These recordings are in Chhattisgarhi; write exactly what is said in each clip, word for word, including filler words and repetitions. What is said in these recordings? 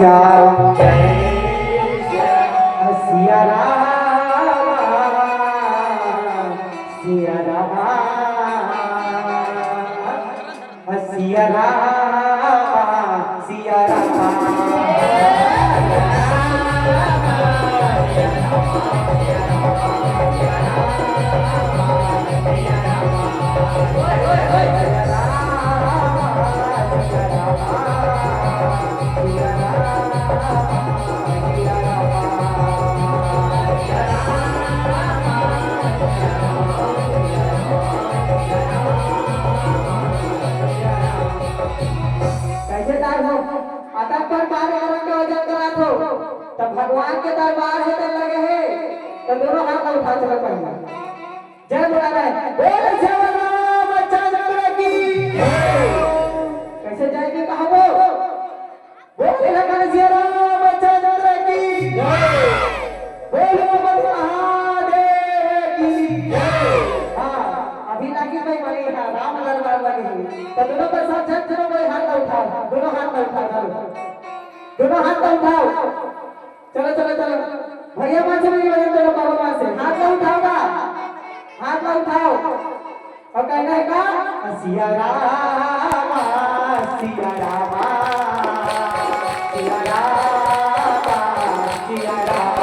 सिया राम, सिया राम, सिया राम, सिया राम, सिया राम। कैसे तार हो? अतक पर बार औरत के वजन करात हो, तब भगवान के दरबार हे त लगे हे, तो दोनों हाथ ला उठा चलो पहले। जय बोला रे, बोल श्याम रामचंद्र की। कैसे जय की कहा वो? बोल लखन श्री रामचंद्र की। बोल उमापति महादेव की। हाँ, अभी लगी भाई मनी है, राम दरबार लगी है। तो दोनों पर साथ साथ चलो भाई, हाथ ला उठाओ, दोनों हाथ ला उठाओ, चलो। दोनों हाथ ला उठाओ। चलो, चलो, चलो। भैया मन से नहीं बजाते, चलो बाबा मन से। हाथ ला उठाओ बा। हाथ ला उठाओ। और कहना है का? सिया राम, सिया राम, सिया राम, सिया राम।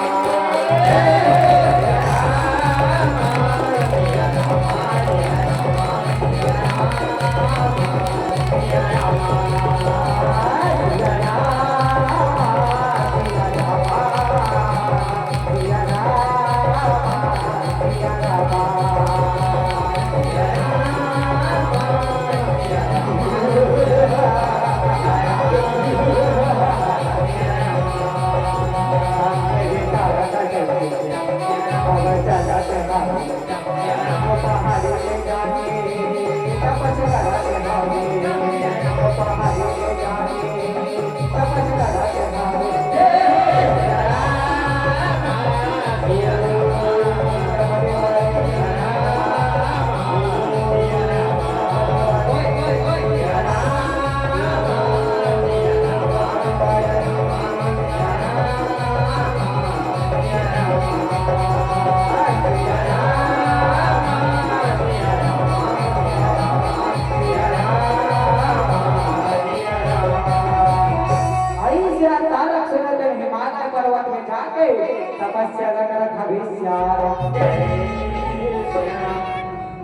अइसे तारक सुनत हिमालय पर्वत में जाके तपस्या करत हवे सिया राम।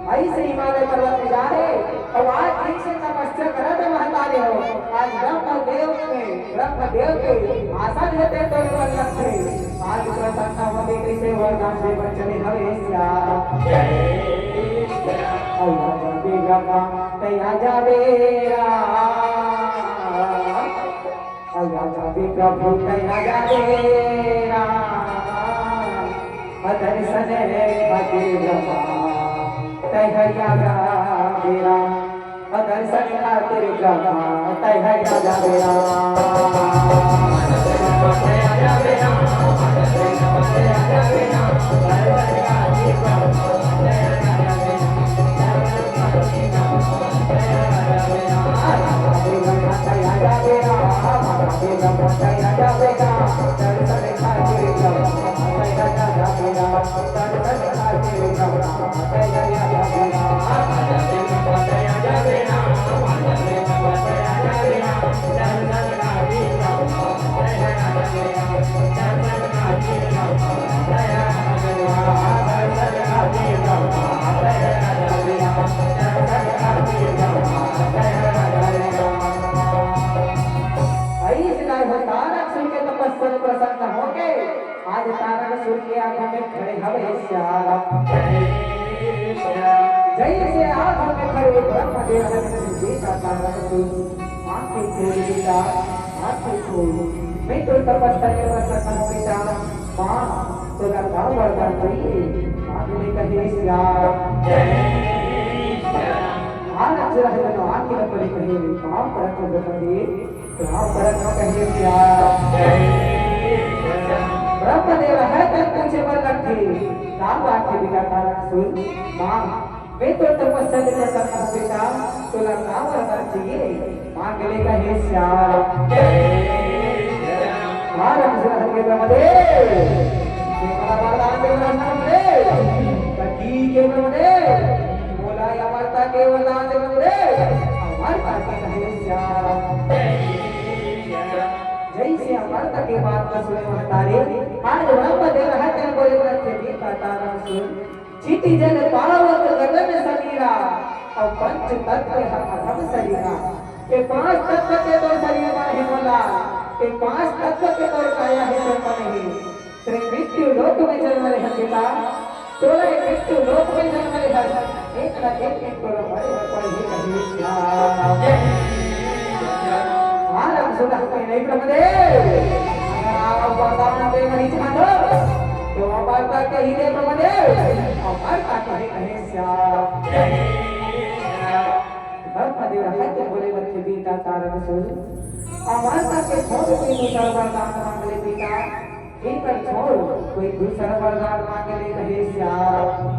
अइसे हिमालय पर्वत में जा रहे, तो आज ठीक से तपस्या करत महतारे हो। आज ब्रह्मदेव में, ब्रह्मदेव के आसन हे ते तो पलक थे। आज प्रसन्न होके कैसे वरदान दे बचने हवे सिया राम। अइया जबे गमा, तैया जाबे राम। अइया जाबे प्रभु तैया जाबे राम, दर्शन खातिर ब्रह्मा तैया जाबे राम, दर्शन खातिर ब्रह्मा तैया जाबे राम। अइस नाय हो, तारक सुन के तपस्या प्रसन्न होके आज तारक सुन के आंखों में खड़े हवे सिया राम। जैसे आंखों में खड़े ब्रह्मदेव जी का तारक सुन आंखें खोल बेटा, आंखें खोल। मैं तो तपस्या के प्रसन्न हूँ बेटा। माँ, तोला का वरदान चाहिए? माँ ने कहे, "श्याम।" आरक रह गनो आंखें पड़ी कहे, "माँ, परत हो गए, माँ, परत हो कहे, श्याम।" ब्रह्मदेव हे तन पूछे बर लगथे, "का बात हे बेटा तारक सुन?" माँ, मैं तो तपस्या के प्रसन्न हूँ बेटा, तोला का वरदान चाहिए? मांग ले कहे श्याम। ब्रह्मदेव, के बड़ा वरदान दे ब्रह्मदेव, कथी के ब्रह्मदेव, मोला अमरता के वरदान दे ब्रह्मदेव, अमरता के कहे श्याम। जैसे अमरता के बात ला सुने महतारी, आज ब्रह्मदेव ह तेन बोले, "रथे भी तारा सुन।" क्षिति जल पावक गगन समीरा, अउ पंच तत्व ह अधम शरीरा। ए पांच तत्व के तोर शरीर म हे मोला, ए पांच तत्व के तोर काया हे, तोर मन हे। तें मृत्यु लोक में जन्म ले हस बेटा, तोला ए मृत्यु लोक में जन्म ले हस, एक न एक दिन तोला मरे बर पड़ही कहे श्याम। आरंभ सुना के नहीं ब्रह्मदेव, अगर आप वरदान दे नहीं चाहते, तो अमरता के ही दे ब्रह्मदेव, अमरता के ही कहे श्याम। ब्रह्मदेव रहत बोले, "लखे बेटा तारक सुन, अमरता के छोड़ के दूसर वरदान मांग ले बेटा, एकर छोड़ कोई दूसर वरदान मांग ले कहे श्याम।"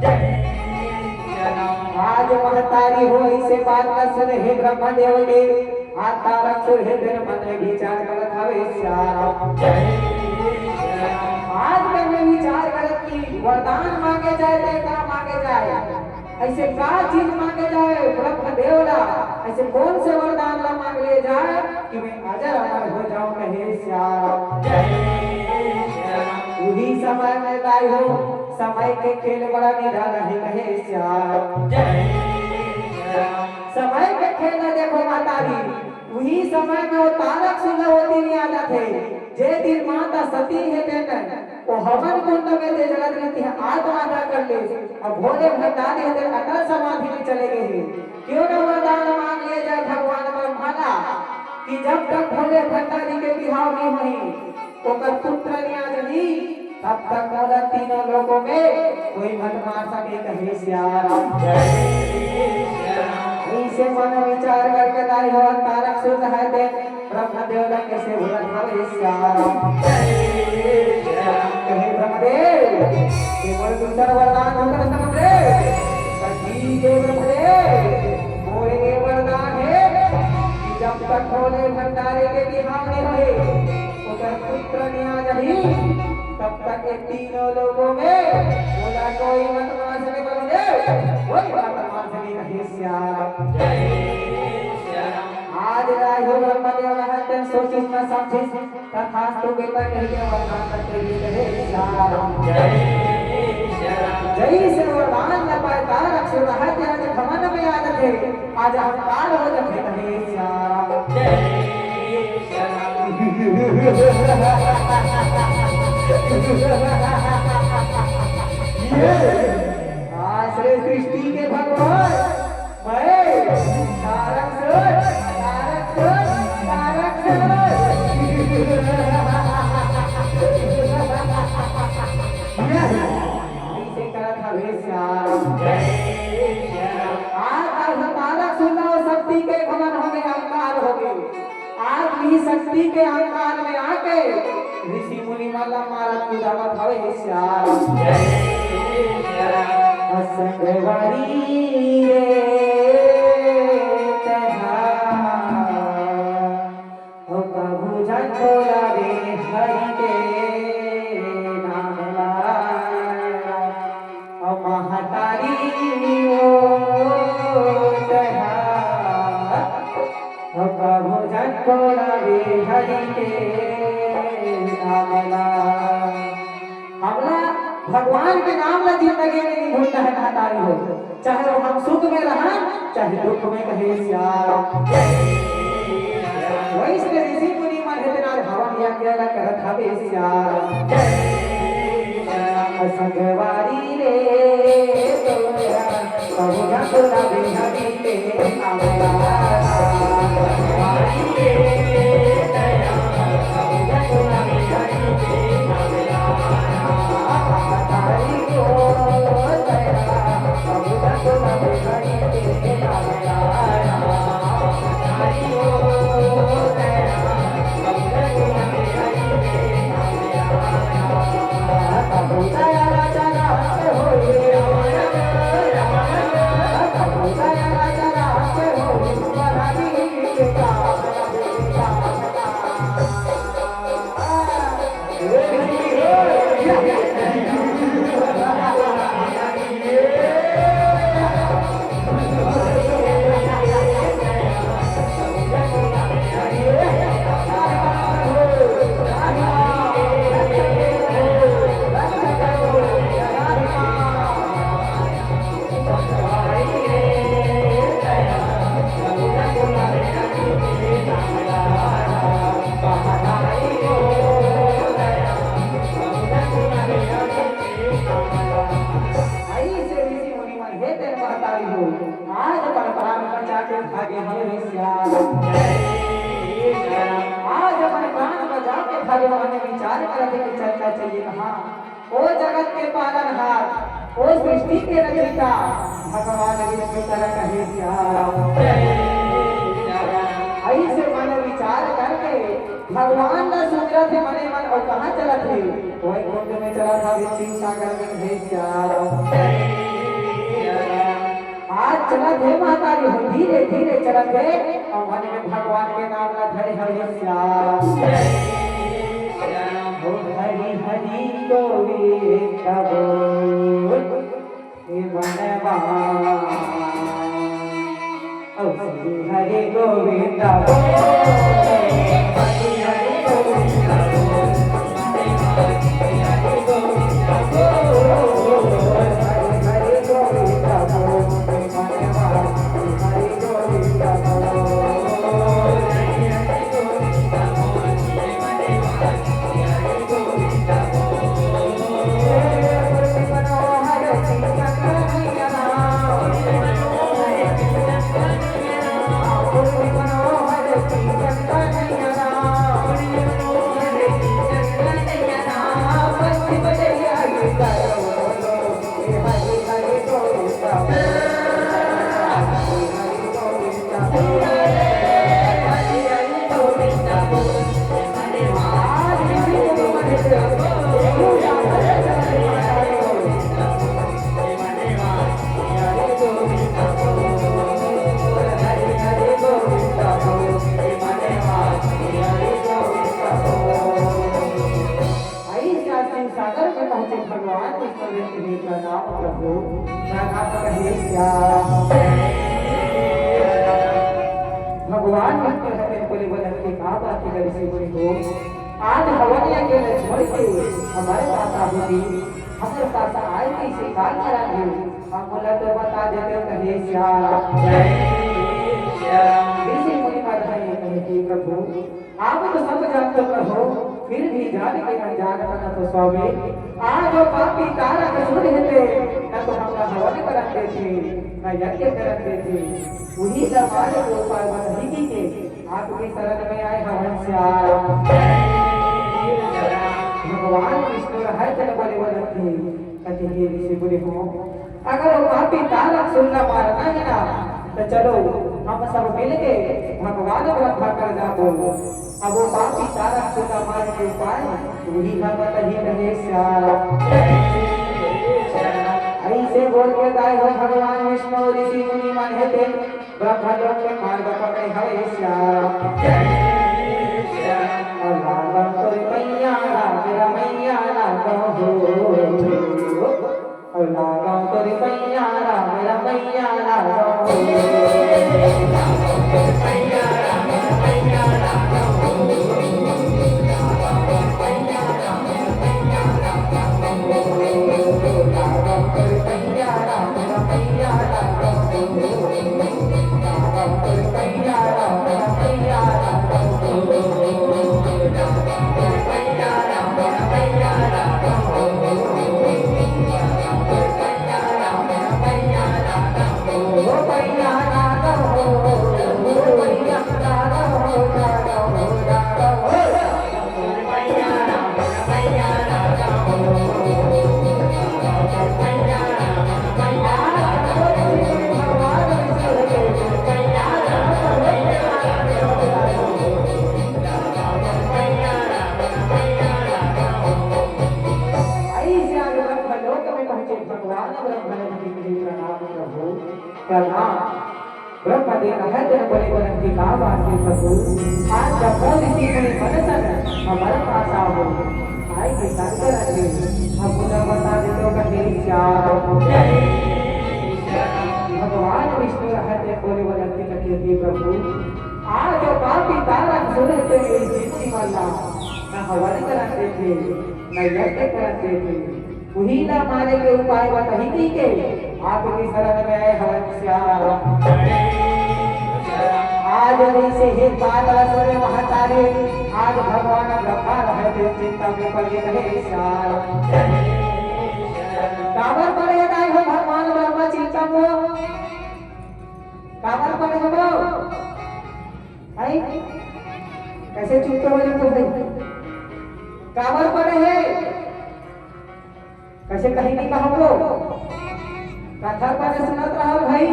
आज महतारी हो इसे बात ला सुने हे ब्रह्मदेव के, आ तारक सुन हे तेन मन में विचार करत हवे श्याम। आज मन में विचार करत कि वरदान मांगे जाए ते का मांगे जाए, ऐसे का चीज मांगे जाए ब्रह्मदेव ला, ऐसे कौन से वरदान ला मांग ले जाए कि मैं अजर अमर हो जाऊं कहे श्याम। उही समय में दाई हो, समय के खेल बड़ा निराला हे कहे श्याम। समय के खेल न देखो महतारी, उही समय में वो तारक सुन ला वो दिन याद आथे, जे दिन माता सती हे तेन ओ हवन कुंड में ते जलत रहितिस, आत्महत्या कर ले। अब भोले भंडारी हे ते अटल समाधि में चले गए हे। क्यों न वरदान मांग ले जाए भगवान ब्रह्मा ला कि जब तक भोले भंडारी के बिहाव नहीं होही, ओकर पुत्र नहीं आ जाही, तब तक मोला तीनों लोकों में कोई मत मार सके कहे श्याम। ऐसे मन विचार करके दाई हो तारक सुन हे ते ब्रह्मदेव ला कैसे भूलत हवे श्याम। कहे ब्रह्मदेव, ये मोर दूसर वरदान होकर समझ ले। कथी के ब्रह्मदेव, मोर ये वरदान हे कि जब तक भोले भंडारी के बिहाव नहीं होही, ओकर पुत्र नहीं आ जाही, तब तक ये तीनों लोकों में मोला कोई मत मार सके ब्रह्मदेव, कोई मत मार सके कहे श्याम। आज दाई हो ब्रह्मदेव रहत तेन सोचिस न समझिस, तथास्तु बेटा कहि के वरदान ला दे दिस हे श्याम। जय श्याम। जैसे वरदान ला पाए तारक सुन हे ते आज घमंड में आ जाथे, आज अहंकार हो जाथे कहे श्याम। जय श्याम। ये आश्रय सृष्टि के भगवान मैं तारक सुन, तारक सुन, तारक सुन। ऐसे करत हवे श्याम। आज तारक सुन ला शक्ति के घमंड होगे, अहंकार होगे। आज भी शक्ति के अहंकार में आके ऋषि मुनि मन ला मारत कुदावत हवे श्याम। असंगवारी रे तैं हा, ओ कभू झन भुलावे हरि के नाम ला। ओ महतारी ओ तैं हा, ओ कभू झन भुलावे हरि के नाम ला। हमला भगवान के नाम ला जिंदगी में नहीं भूलना हे महतारी हो, चाहे वो हम सुख में रहन, चाहे दुख में कहे श्याम। वैष्णव ऋषि मुनि मन हे तेन आज हवन यज्ञ ला करत हवे श्याम। संगवारी रे तोरा, कहूँ ना तोरा बिहारी के नाम ला। अइसे ऋषि मुनि मन हे तेन महतारी हो, आज अपन प्राण बचा के भागे हवे श्याम। आज अपन प्राण बचा के भागे, मन विचार करत हे कि चलना चाहिए कहाँ। ओ जगत के पालनहार, ओ सृष्टि के रचयिता भगवान विष्णु करा कहे श्याम। अइसे मन विचार करके भगवान ला सुमिरत हे मने मन, अउ कहाँ चलत हे? वैकुंठ में चलत हवे, शिव सागर में हे श्याम। आज चलत हे महतारी हो, धीरे धीरे चलत हे, अउ मन में भगवान के नाम ला धरे हवे श्याम। ओ हरि हरि गोविंद बोल। हे मनवा। ओ श्री हरि गोविंद बोल। हरि हरि गोविंद बोल। हरि हरि गोविंद बोल। हरि गोविंद बोल। अइसे आज शिव सागर में पहुंचे भगवान विष्णु देव के प्रणाम प्रभु, प्रणाम कहे श्याम। भगवान विष्णु हरे बोले, बोले के का बात है ऋषि मुनि हो? आज हवन यज्ञ ल छोड़ के हमर पास आए हे, हमर पास आए के इसे का कारण है? हम बोला तो बता देते कहे श्याम। ऋषि मुनि मन हे कहे कि प्रभु, आप तो सब जानते हो, फिर भी जान के अनजान बना तो स्वामी। आज वो पापी तारक असुर हेते, न तो हमला हवन करन देथे, न यज्ञ करन देथे। उही ला मारे के उपाय बताही के आपके शरण में आए हवन श्याम। भगवान विष्णु रहत जन बोले बोलत हे, कथे हे ऋषि बोले हो, अगर वो पापी तारक सुन ला मारना है ना, तो चलो हम सब मिलके भगवान ब्रह्मा कर जाबो। अब वो पापी तारक सुन ला मारे के उपाय उही हम बताही कहे श्याम। अइसे बोल के गाय हो भगवान विष्णु ऋषि मुनि मन हेते ब्रह्मलोक के मार्ग पकड़े हवे श्याम। अउ लागो तोर पैया राम रमैया लागो हो। अउ लागो तोर पैया राम रमैया लागो हो। अइसे आज ब्रह्मलोक में पहुंचे भगवान ब्रह्मा जी के प्रणाम प्रभु, प्रणाम। ब्रह्मदेव है तेरे बोले बोले कि का बात है प्रभु, आज जब बोल इसी मुनि मन तन हमर पास आओ, आए के संग रखे, हम पूजा बता देते हो कहे श्याम। भगवान विष्णु रहते बोले बोले कि कहे हे प्रभु, आज जो पापी तारक सुरते जिंदगी वाला, न हवन करते थे, न यज्ञ करते थे, उही ला मारे के उपाय बताही कहिके आपके शरण में आए हवन श्याम। आज जैसे हे बात ला सुने महतारी, आज भगवान ब्रह्मा रहे थे चिंता में पड़ गए हे श्याम। काबर पड़े दाई हो भगवान ब्रह्मा चिंता में? काबर पड़े हो? हैं? कैसे चुप हो गए तो भाई? काबर पड़े हे? कइसे कहीं नहीं कहो वो? कथा बने सुनत रहो भाई,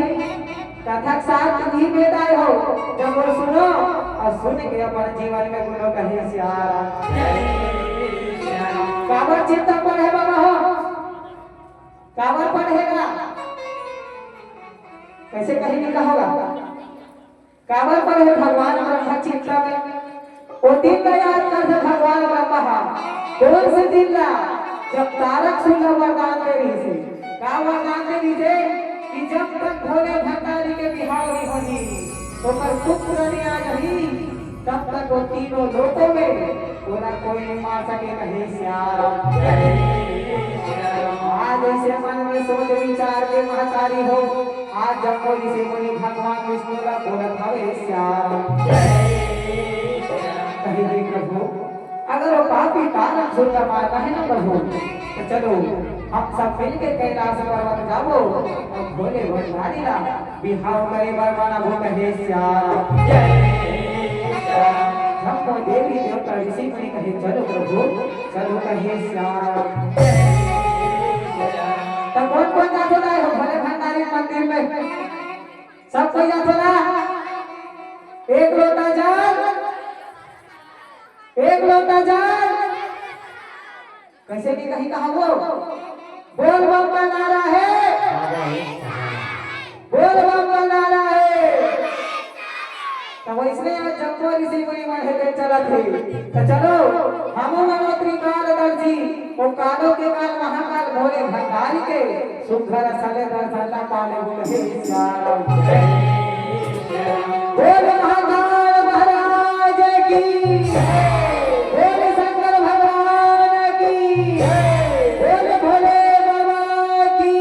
कथा के साथ तुम ही बेदाय हो। जब वो सुनो अउ सुन के अपन जीवन में गुनो कहे श्याम। काबर चिंता पड़े बाबा हो? काबर पड़ेगा? कइसे कहीं नहीं कहोगा? काबर पड़े भगवान ब्रह्मा चिंता में? ओ दिन ला याद कर दे भगवान ब्रह्मा हा। कौन से दिन ला? जब तारक सुन ला वरदान दे रहिसे। का वरदान दे रहिसे? कि जब तक भोले भंडारी के बिहाव नहीं होही, ओकर पुत्र नहीं आ जाही, तब तक वो तीनों लोकों में ओला कोई नहीं मार सके, कहे श्याम। आज ऐसे मन में सोच विचार के महतारी हो, आज जब कोई से मुनि भगवान विष्णु ला बोलत हवे श्याम। कहे हे प्रभु, अगर वो पापी तारक सुन ला मारना है ना प्रभु, तो चलो हम सब मिलके कैलाश पर्वत जाबो अउ भोले भंडारी ला बिहाव करे बर मनाबो, कहे श्याम। जम्मो देवी देवता ऋषि मुनि कहे चलो प्रभु, चलो कहे श्याम। त कौन कौन जात हो भोले भंडारी मंदिर में? सब कोई जात हो ना? एक लोटा जल, एक लोटा जल। कइसे नहीं कहीं कहा वो? बोल बम का नारा है, बोल बम का नारा है। त वइसने आज जम्मो ऋषि मुनि मन हे चलत हे। त चलो, हमू मनो त्रिकाल दर्जी, ओ कालो के काल महाकाल भोले भंडारी के सुघर सले दर्शन ला पाले बोले श्याम। बोल महाकाल महाराज की, बोल शंकर भगवान की, बोल भोले बाबा की।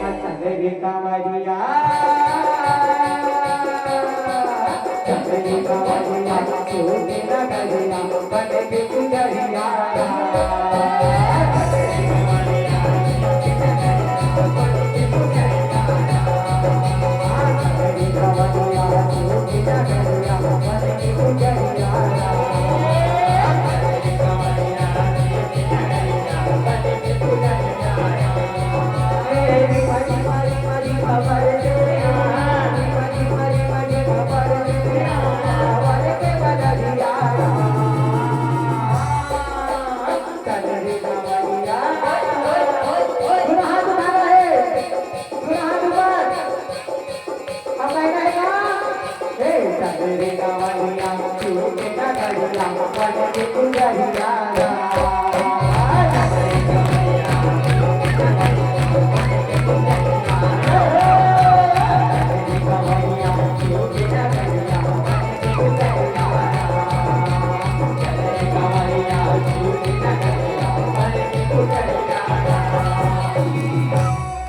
अच्छा, देवी कांवरिया, देवी कांवरिया, छोटे नगरिया, बन के गुजरिया।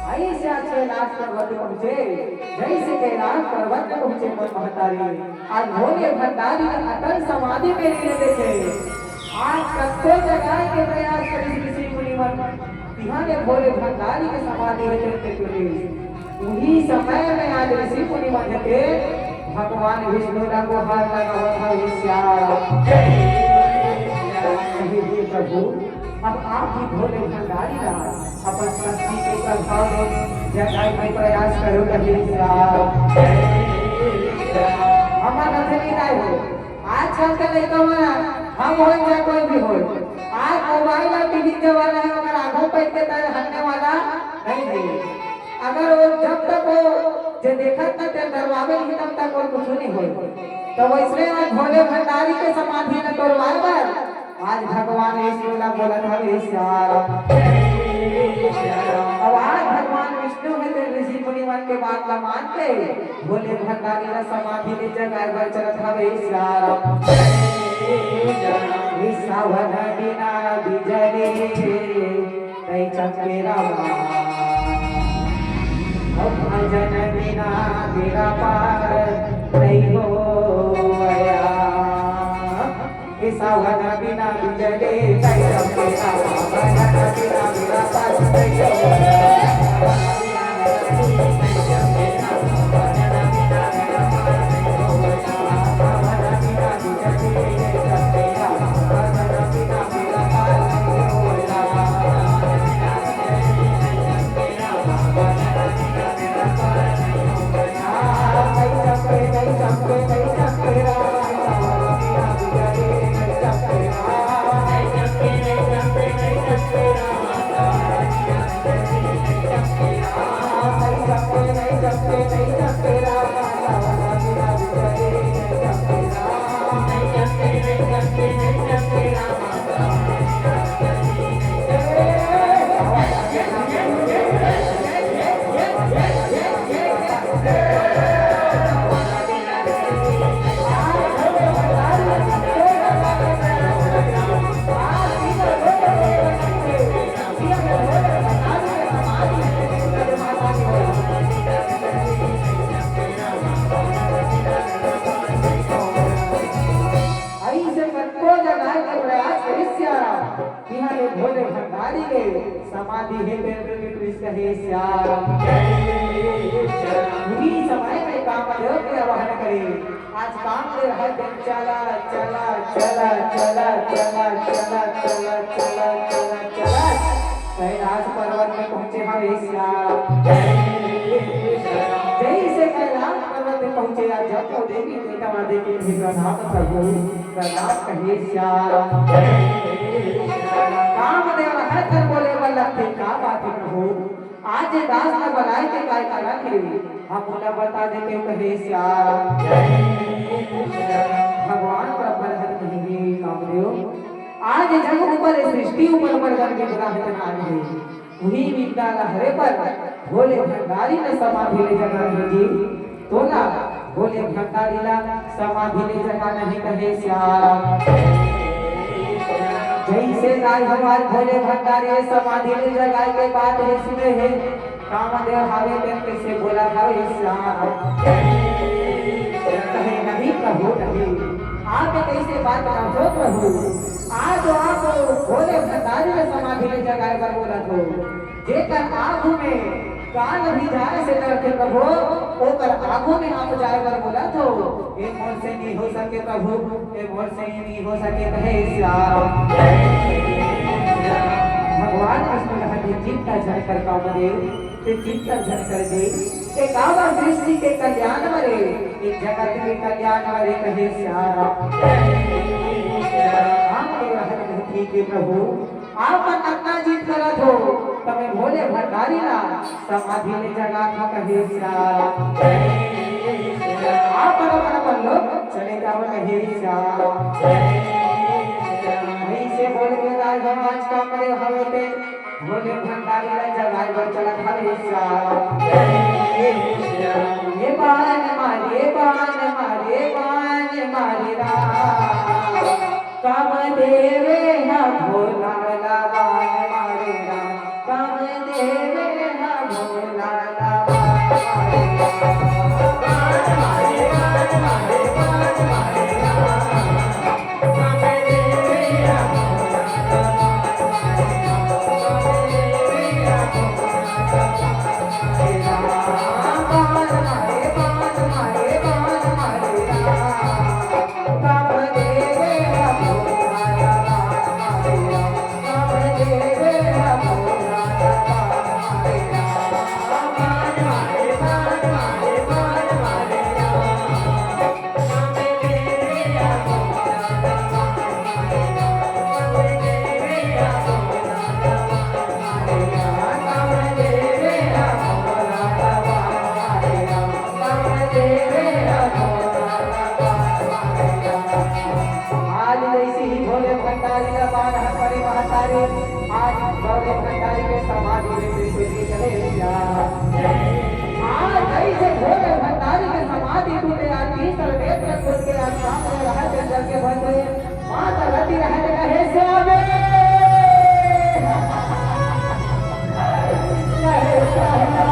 आई से आज कैलाश पर्वत पहुंचे, जैसे कैलाश पर्वत पहुंचे मोर महतारी। आज भोले भंडारी अटल समाधि में लीन देखे। आज कतको जगाए के प्रयास करिस ऋषि मुनि मन, तिहां ले भोले भंडारी के समाधि हे तेन के प्रवेश। उही समय में आज ऋषि मुनि मन के भगवान विष्णु ला गुहार लगावत हवे श्याम। हे प्रभु, अब आप ही भोले भंडारी ला अपन शक्ति के प्रभाव में जगाए के प्रयास करो कहे श्याम। हमर नजर नहीं आए हो। आजकल के लइका मन, हम होय या कोई भी होय, आज मोबाइल अउ टीवी के जमाना हे, ओकर आंखों पे के तर हटने वाला नहीं हे। अगर वो, जब तक वो जे देखत न ते डरवावे ही तब तक और कुछ नहीं होय। तो वैसने आज भोले भंडारी के समाधि ल तोड़वाए बर आज भगवान विष्णु ला बोलत हवे, "श्याम।" अब आज भगवान विष्णु हे ते ऋषि मुनि मन के बात ला मान के भोले भंडारी ला समाधि ले जगाए बर चलत हवे, "श्याम।" ए सावन बिना बिजली तई चमके रामा, अब भजन बिना बेड़ा पार तई होया। ए सावन बिना बिजली तई चमके रामा, भजन बिना बेड़ा पार तई होया। अइसे कतको जगह के प्रयास करिस सियाराम, इहाँ ले भोले भंडारी के समाधि हे तेन के कृष्ण हे श्याम। उही समय में कामदेव के आवाहन करे। आज काम दे रहा है, चला, चला, चला। कैलाश पर्वत में पहुंचे हवे श्याम। जैसे कैलाश पर्वत में पहुंचे, आज जम्मू देवी देवता माते के भी प्रणाम प्रभु, प्रणाम कहे श्याम। काम दे रहा है, बोले वाला थे, का बात है प्रभु? आज ये दास ला बनाए के काय कारण हे? हम ओला बता देते कहे श्याम। भगवान ब्रह्मा हर कहे, "हे कामदेव, आज जग ऊपर, सृष्टि ऊपर बड़ जन के बुला हे तना आए हे।" उही विपदा ला हरे पर भोले भंडारी ने समाधि ले जगा हे जी। तोला भोले भंडारी ला समाधि ले जगाना हे कहे श्याम। जैसे दाई हमार भोले भंडारी ले समाधि ले जगाए के बात हे सुने हे, कामदेव हवे तेन कइसे बोला हवे श्याम। कहे नहीं प्रभु नहीं, आप कइसे बात करथो प्रभु। आज तो आप भोले भंडारी ले समाधि ले जगाए बर बोलत हो। जेकर आगू में काल भी जाए से डरथे प्रभु, ओकर आगू में आप जाए बर बोलत हो। ए मोर से नहीं हो सके प्रभु, ए मोर से नहीं हो सके कहे श्याम। भगवान विष्णु कहत हे, "चिंता झन कर कामदेव, ते चिंता झन कर जी। ते काबर सृष्टि के कल्याण बर हे, ए जगत के कल्याण बर हे कहे श्याम।" हम के रहत नहीं ठीक हे प्रभु, आप मन अतना जिद करत हो, त मैं भोले भंडारी ला समाधि ले जगात हो कहे श्याम। आप मन अपन अपन लोग चले जाओ कहे श्याम। अइसे बोल के दाई हमार कामदेव हवे ते भोले भंडारी ला जगाए बर चलत हवे श्याम। ए बान मारे, बान मारे, बान मारे राम। कामदेव हा भोला ला बान मारे राम, कामदेव हा भोला ला बान मारे राम। बात है बड़े महतारी, आज भोले भंडारी के समाधि में त्रिशूल की चले जा। आज जैसे भोले भंडारी के समाधि टूटे, आज तीसर नेत्र खुल के, आज सामने रहे जंगल के भंडे, माता रति रहे कहे स्वामी। कहे स्वामी।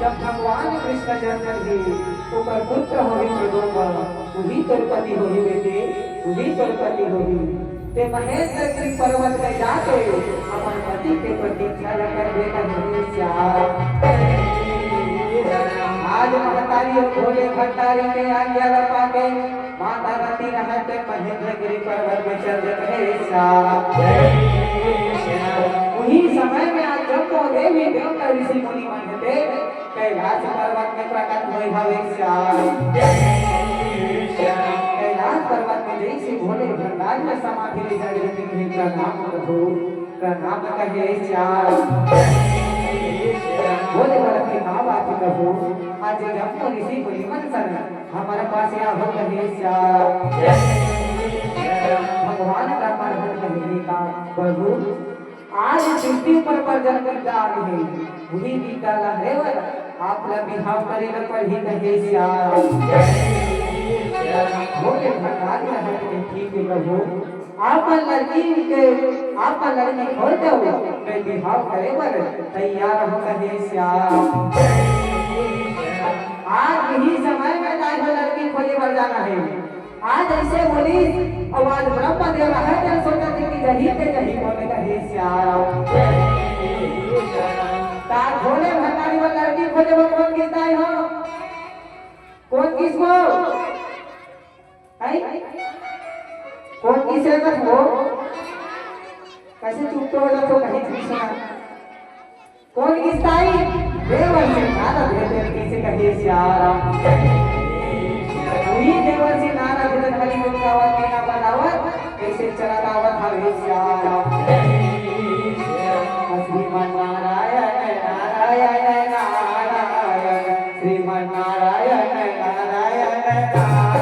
जब भगवान कृष्ण जन्म ही, ओकर पुत्र होही प्रद्युम्न, उही तोर पति होही बेटे, उही तोर पति होही। ते महेंद्रगिरी पर्वत में जाके अपन पति के प्रतीक्षा ल करबे कहे श्याम। आज महतारी अउ भोले भंडारी के आज्ञा ल पाके माता रति रहत महेंद्रगिरी पर्वत में चल दे कहे श्याम। उही समय में आज जम्मो देवी देवता ऋषि मुनि मन हे कैलाश पर्वत में प्रकट होय हवे श्याम। कैलाश पर्वत में जैसे भोले भंडारी के समाधि ले जाके कहे, "प्रणाम प्रभु, प्रणाम कहे श्याम।" भोले बाबा के का बात कहो, आज जम्मो ऋषि मुनि मन सन हमारे पास यहाँ हो कहे श्याम। भगवान का मन हो कहे का प्रभु, आज सृष्टि ऊपर पर जन विद्या आगे हे, उही विद्या ला लेवत आप ला बिहाव करे ला पड़ही कहे श्याम। भोले भंडारी रहत के ठीक हे प्रभु, आप मन लड़की के, आप मन लड़की खोज दो, मैं बिहाव करे बर तैयार हूँ कहे श्याम। आज यही समय में ताय हो लड़की खोजे बर जाना हे। आज ऐसे बोलिस, अउ आज ब्रह्मदेव हर जन सोचत हे कि जही ते जही बोले कहे श्याम। तार भोले भंडारी बर लड़की खोजे बर कोन गिस ताय हो? कोन गिस वो? हैं? कोन गिस हे बस वो? कैसे चुप तो हो जाथो, कहीं चीज सुना। कोन गिस ताय? देवर्षि नारद हे तेन कइसे कहे श्याम। उही देवर्षि नारद हे तेन हरि गुण गावत, वीणा बजावत, कइसे चलत आवत हवे श्याम। श्रीमन नारायण, नारायण, नारायण। श्रीमन नारायण, नारायण, नारायण।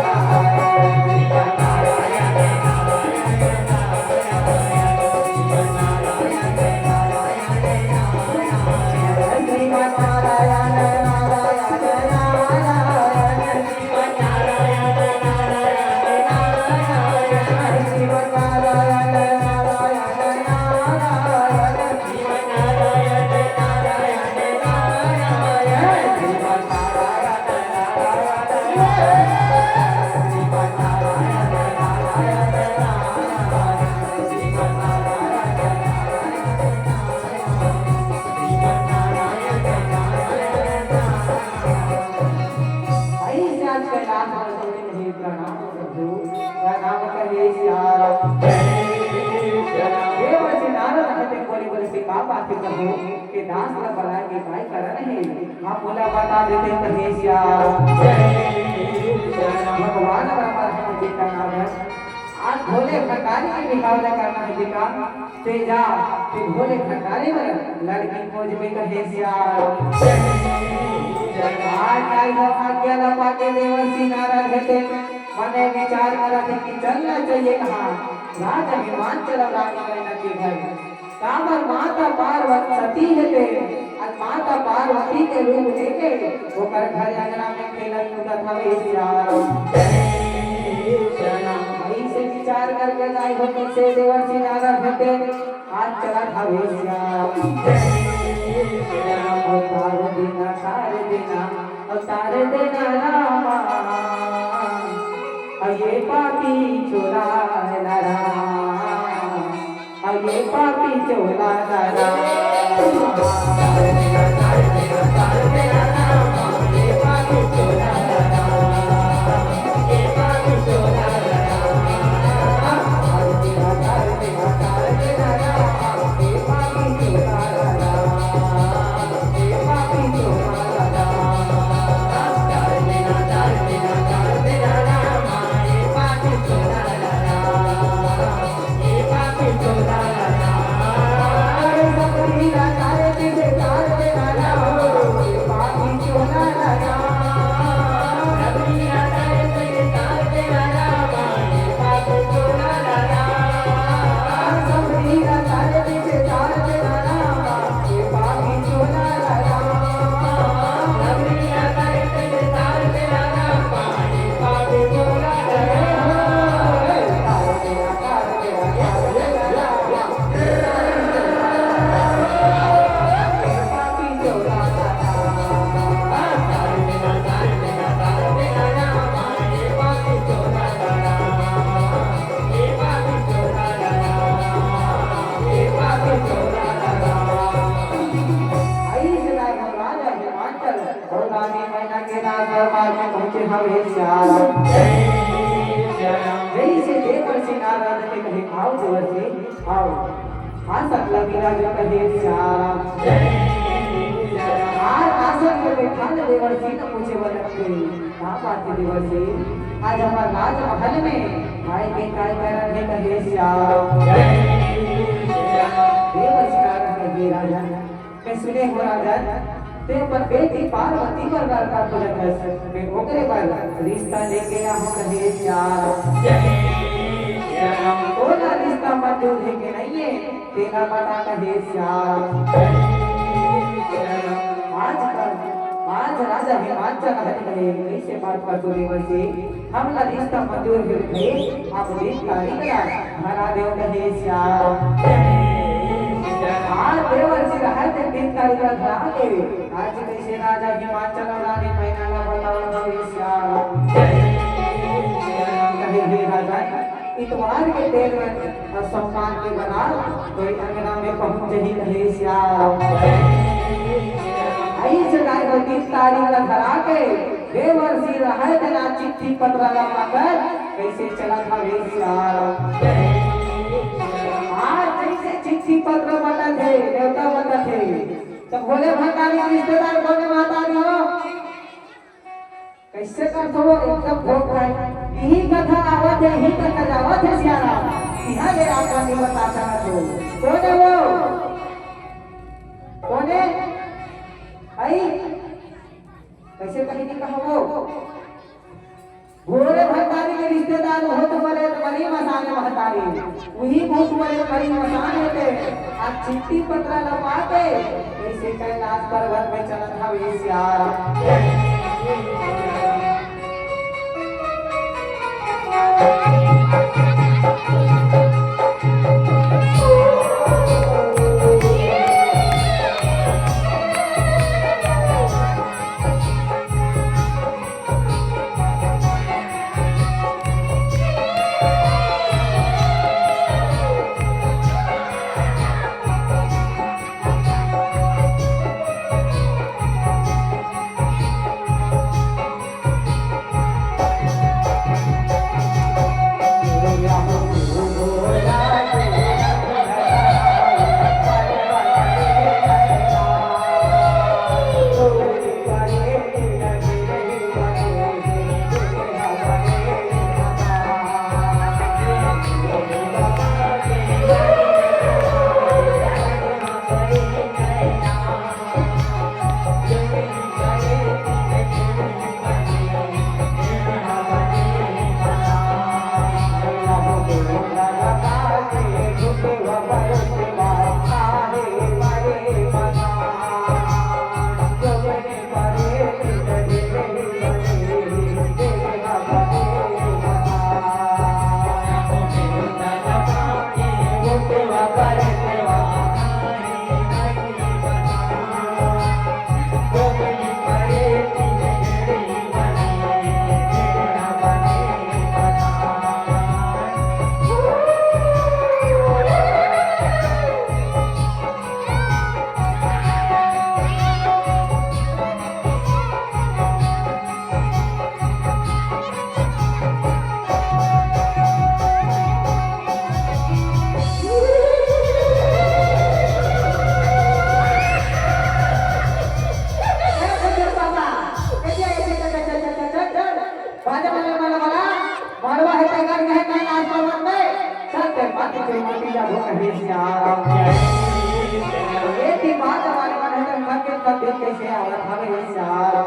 भाई से आज कैलाश वाले थोड़े नहीं, प्रणाम प्रभु, प्रणाम कहे श्याम। देवर्षि नारद हते बोले, बोले से का बात कहो, के दास ला बला के गाय करन हे, हम ओला बता देते कहे श्याम। भगवान राम राम जी का नाम है। आज भोले भंडारी के बिहाव ला करना है जी काम। ते जा, ते भोले भंडारी बर लड़की खोजबे कहे श्याम। आज आई हो आज्ञा ला पाके देवर्षि नारद हे ते, मने विचार करत हे कि चलना चाहिए कहाँ? राजा हिमांचल रानी मैना के घर। काबर माता पार्वती सती हे ते, अउ माता पार्वती के रूप लेके ओकर घर अंगना में खेलत कूदत हवे श्याम। अइसे विचार करके दाई हो कइसे देवर्षि नारद हे ते, आज चलत हवे श्याम। अवतार देना, तार देना, अवतार देना रामा। अउ ये पापी चोला नरा, अउ ये पापी चोला नरा। अउ रानी मैना के नाच दरबार में पहुंचे हवे श्याम। जइसे देवर्षि नारद के कहे, "आओ देवर्षि, आओ।" हाँ, सकला विराज कहे श्याम। आज आसन पे बैठा ले देवर्षि न पूछे वाला के, "का बात हे देवर्षि? आज हमर राजमहल में आए के काय कारण हे?" कहे श्याम। देवर्षि नारद कहे, "राजन, मैं सुने हों राजन, ते अपन बेटी पार्वती बर लड़का खोजत हस, मैं ओकरे बर रिश्ता लेके आहूं कहे श्याम। तोला रिश्ता मंजूर हे के नइये, तेला बता कहे श्याम।" आज कर, आज राजा हिमांचल हरि कहे, "कइसे बात करथो देवर्षि? हमला रिश्ता मंजूर हे भई, आप दिन तारीख ला धरा देव कहे श्याम।" आज देवर्षि रहय ते दिन तारीख ला धरा के, आज कइसे राजा हिमांचल अउ रानी मैना ला बतावत हवे श्याम। कहे, "हे राजा, इतवार के दिन में अउ सोमवार के बारात तोर अंगना में पहुंच जही कहे श्याम।" अइसे दाई हो दिन तारीख ला धरा के देवर्षि रहय तेला चिट्ठी पत्र ला पाकर कइसे चलत हवे श्याम। आज जइसे चिट्ठी पत्र बंटत हे, नेवता बंटत हे, त भोले भंडारी रिश्तेदार कोने महतारी हो? कइसे करथो वो? एकदम धोखा हे। इही कथा आवत हे, इही कथा जावत हे सियाराम। इहाँ ले आप मन नइ बता सकत हो। कोन हे वो? कोन हे? अई? कइसे कही नहीं कहा वो? भोले भंडारी के रिश्तेदार भूत प्रेत मरी मसान महतारी। उही भूत प्रेत मरी मसान हे ते, आज चिट्ठी पत्र ल पाके, अइसे कैलाश पर्वत में चलत हवे श्याम। माटी जाबो कहे श्याम। ए दीवार वाले मन हे, कब के कब दिन कैसे आवत हवे श्याम।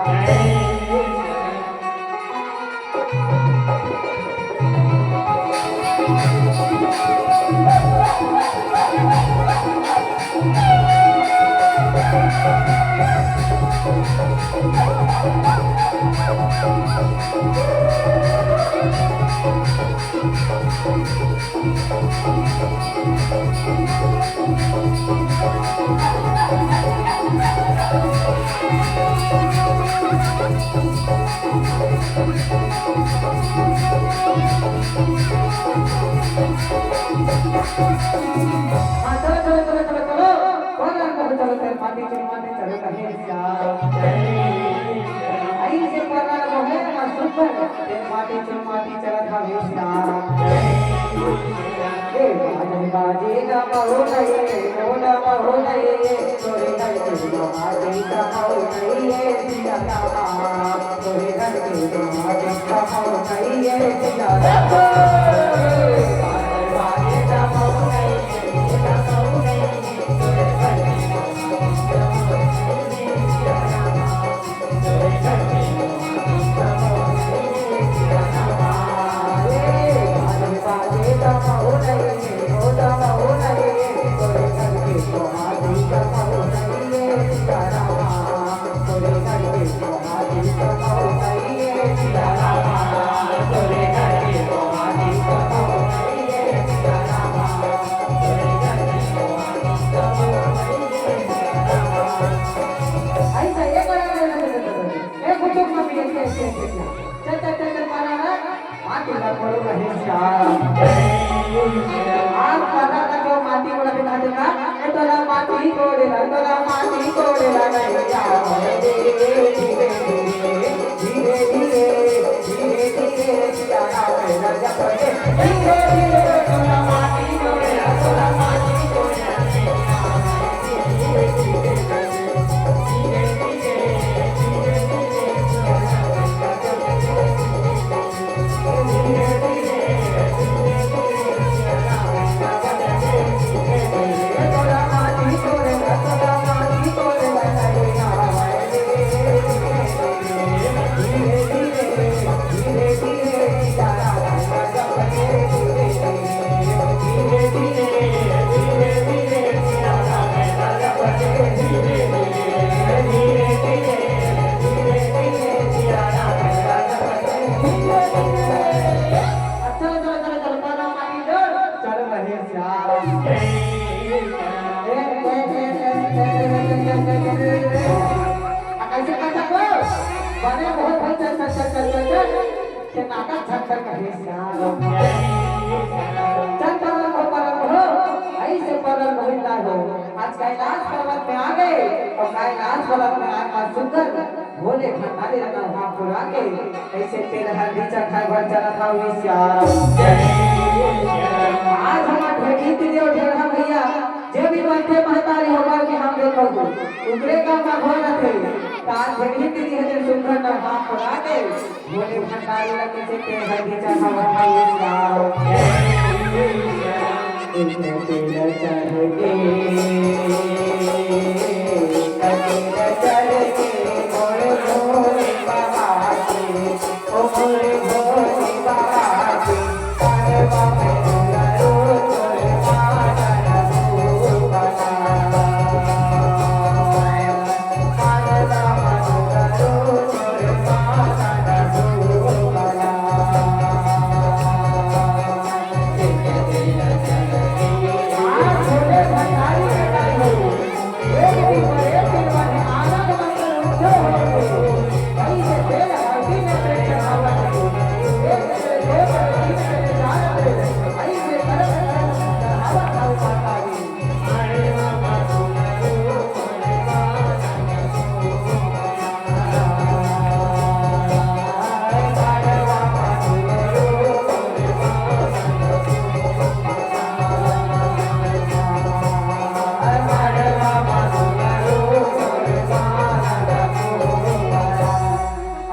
हाँ, चलो, चलो, चलो, चलो, चलो। कौन रंग को चलो, तेरे माटी, चलो, माटी, चलो, कहे श्याम। आई से पता वो है ना सुपर, तेरे माटी, चलो, माटी, चलो, कहे श्याम। ए, बाजे, बाजे, ना बहु नहीं, ओ ना बहु नहीं, तोरे घर के तो माटी का बहु नहीं है, जिया का बाप। ऐसा ये बड़ा, बड़ा, बड़ा, बड़ा, बड़ा। ए, बुजुर्ग मम्मी, ऐसे, ऐसे, ऐसे, ऐसे। चल, चल, चल, चल, पारा रख। माटी ला परो रहे श्याम। आप पारा रखो, माटी को रखे ना देना। ए, तोला माटी कोड़े ला, तोला माटी कोड़े ला, नहीं जाओ। धीरे, धीरे, धीरे, धीरे, धीरे, धीरे, धीरे, धीरे, धीरे, धीरे, धीरे, चलो, चलो, चलो, चलो, पाना माटी दो। चलो, महेश यार। ए, ए, ए। आ, कैसे कर सको? बने बहुत, बहुत, चल, चल, चल, चल, चल, चल। के नाटक झट कर कहे श्याम। चल, परल हो, परल हो। ऐसे परल हो, ना हो। आज कैलाश पर्वत में आ गए और कैलाश पर्वत में आए का शुक्र भोले भंडारी रंगन हाथ पुरा के, ऐसे तेल हल्दी चढ़ाए बर चलत हवे श्याम। आज हमर ढेढ़ी दीदी अउ ढेढ़ा भैया, जे भी बनथे महतारी होकर के हम देखो, उकरे का का हो रथे, त आज ढेढ़ी दीदी हरे सुंदर न हाथ पुरा के, भोले भंडारी ला कैसे तेल हल्दी चढ़ावत हवे श्याम। एक तेल चढ़ के, एक तेल चढ़ के, मोर भोले बाबा के, ओ मोर भोले बाबा के, पारवा में उतारो तोर पावन रूपवा।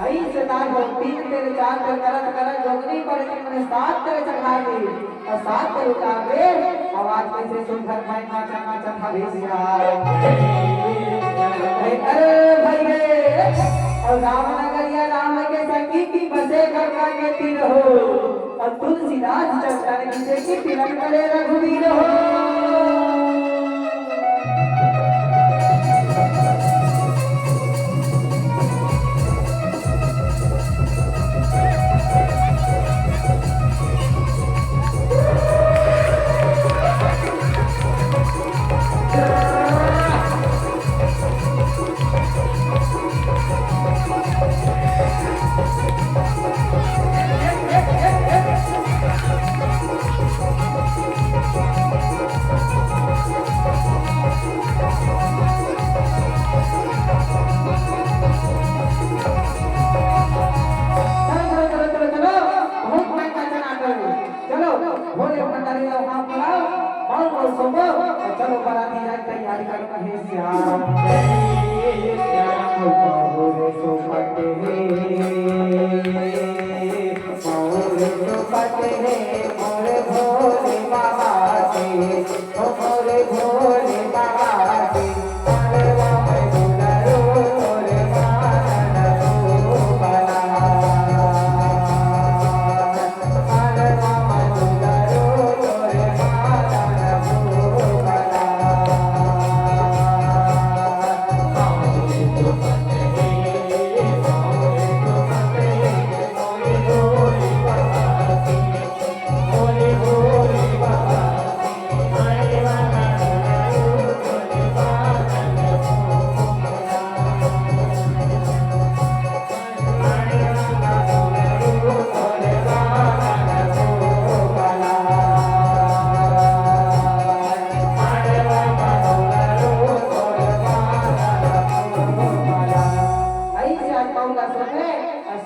अइसे ताय हो, तीन तेल, चार तेल करत करत जोगनी पड़े के मने सात तेल चढ़ा दी। अउ साथ में उतार दे, आवाज कइसे सुंदर मैं नाचा नाचा था भेसिया। अरे भाई रे, अउ राम नगरिया राम के संगी की बसे गंगा के तीर हो, अउ तुलसीदास चंदन की देखी तिलक करे रघुवीर हो। चलो, चलो, चलो, चलो, चलो। बहुत मायका चला कर। चलो, भोले भंडारी ला वहाँ बुलाओ, और, और सोबो, और चलो बराती जाए तैयारी कर कहे श्याम। श्याम बहुर सुपट हे, बहुर सुपट हे, मोर भोले बाबा के, ओ मोर भोले बाबा के।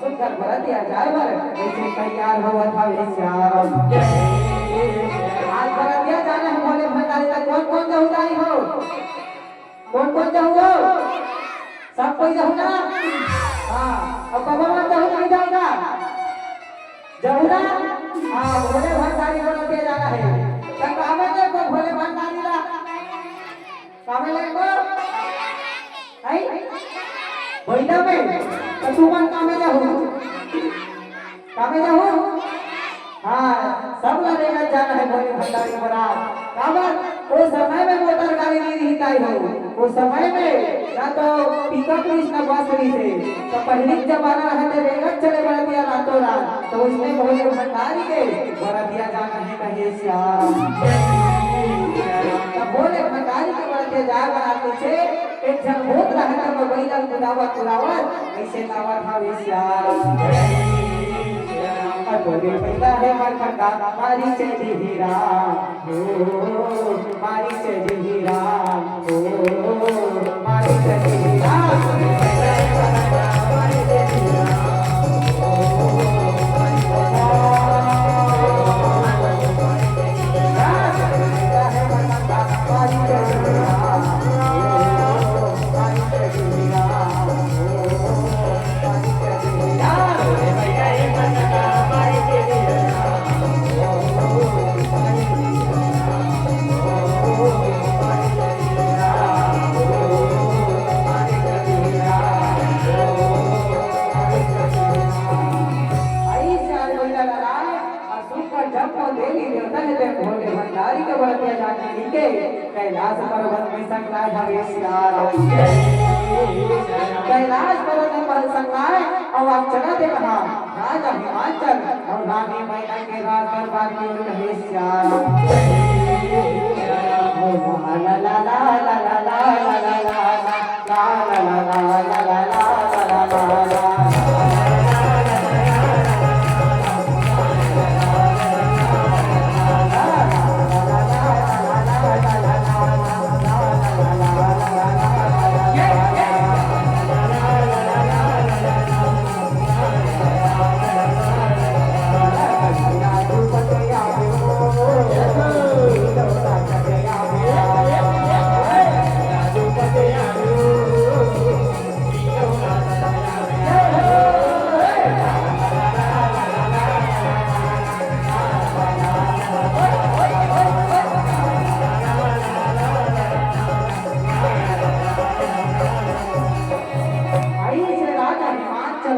सुंदर बरतिया जाए बर कइसे तैयार होवत हवे श्याम। आज बरतिया जाना हे भोले भंडारी ला, कौन कौन जहू दाई हो? कौन कौन जहू हो? सब कोई जहू ना? हाँ, अब बाबा मान जहू नहीं जाऊंगा। जहू ना? हाँ, भोले भंडारी बरतिया जाना हे। तब हमें देखो भोले भंडारी ला। कामे ले को? आई? बइला में? त तुमन कामे जाहू? कामे जाहू? हाँ, सब ला रेंगत जाना हे भोले भंडारी बरात। काबर? ओ समय में मोटर गाड़ी नइ रिहिस ताई हो। ओ समय में ना तो पिकअप रिहिस ना बस रिहिस हे। त पहिली के जमाना रहे ते रेंगत चले बरतिया रातों रात। त ओइसने भोले भंडारी के बरतिया जाना हे। कहे श्याम। त भोले भंडारी के बरतिया जाए बर आतिस हे, एक झन भूत रहे त बइला ल कुदावत कुदावत अइसे गावत हवे श्याम। अतोरे पैदा हे मरकंडा, मारी चली हीरा, ओ, मारी चली हीरा, ओ, मारी चली हीरा। आई चार बइला लड़ाए, अउ सुख जब देवी देवता हे ते भोले भंडारी के बरतिया जाके नीचे कैलाश पर्वत में संग लाए हवे श्याम। कैलाश पर्वत में संग लाए, अउ आप चला दे कहा राजा हिमाचल अउ रानी मैना के राज दरबार के ओर हवे श्याम। ओ ला ला ला ला ला ला ला ला ला।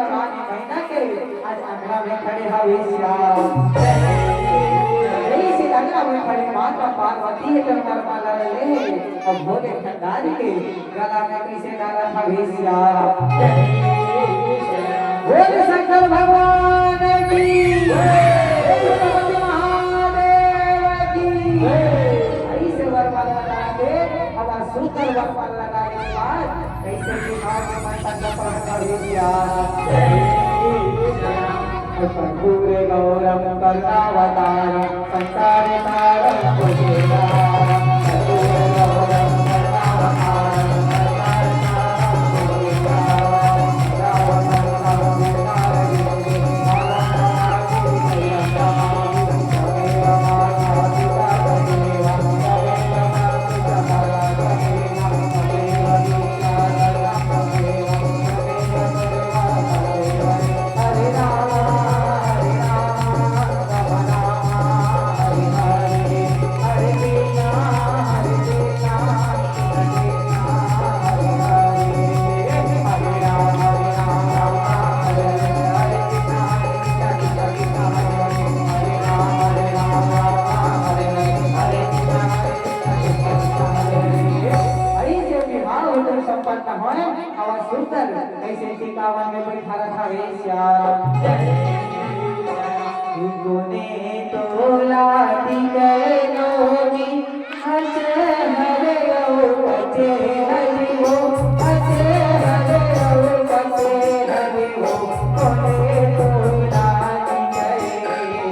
रानी मैना के आज अंगना में खड़े हवे श्याम। जइसे अंगना में खड़े माता पार्वती हे त वर माला ले, अब भोले भंडारी के गला में कइसे डालत हवे श्याम। बोल शंकर भगवान की, बोल पार्वती महादेव की। अइसे वर माला लगा के, अब सुंदर वर माला लगा के बाद कइसे कि भाव के मन तक पहुंचा दिया। कर्पूरे गौरम करुणावतारम संसार तारम भुजगेन्द्रहारम। कर्पूरे गौरम करुणावतारम संसार तारम भुजगेन्द्रहारम। अइसे विवाह होते संपन्न होए, अउ सुंदर कइसे टिकावन में बैठारत हवे श्याम। गुने तोला दिगलो में हंस हरे अउ बचे हरि हो, हंस हरे अउ बचे हरि हो। गुने तोला दिगलो में